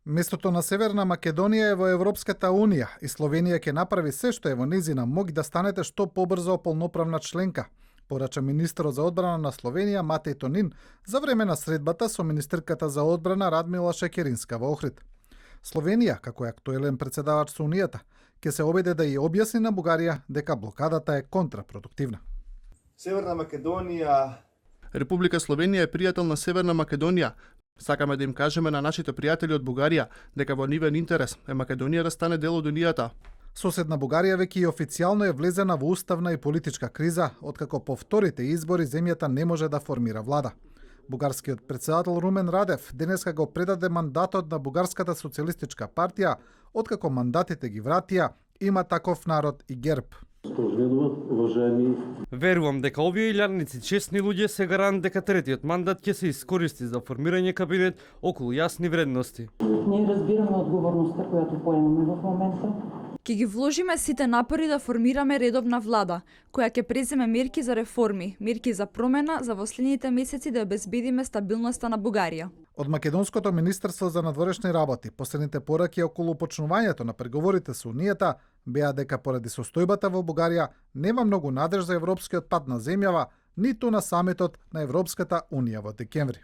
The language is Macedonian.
Местото на Северна Македонија е во Европската Унија и Словенија ќе направи се што е во незина моќ да станете што побрзо полноправна членка, порача министерот за одбрана на Словенија Матеј Тонин за време на средбата со министерката за одбрана Радмила Шекеринска во Охрид. Словенија, како е актуелен претседавач со Унијата, ќе се обиде да ја објасни на Бугарија дека блокадата е контрапродуктивна. Северна Македонија. Република Словенија е пријател на Северна Македонија. Сакаме да им кажеме на нашите пријатели од Бугарија дека во нивен интерес е Македонија да стане дел од Унијата. Соседна Бугарија веќе и официјално е влезена во уставна и политичка криза, откако по вторите избори земјата не може да формира влада. Бугарскиот претседател Румен Радев денеска го предаде мандатот на Бугарската социјалистичка партија, откако мандатите ги вратија Има таков народ и ГЕРБ. Верувам дека овие илјадници честни луѓе се гарант дека третиот мандат ќе се искористи за формирање кабинет околу јасни вредности. Ние разбираме одговорноста којато поемаме во момента. Ќе ги вложиме сите напори да формираме редовна влада, која ќе преземе мерки за реформи, мерки за промена за во следните месеци да обезбедиме стабилноста на Бугарија. Од Македонското министерство за надворешни работи, последните пораки околу почнувањето на преговорите со Унијата беа дека поради состојбата во Бугарија нема многу надеж за европскиот пат на земјава, ниту на самитот на Европската Унија во декември.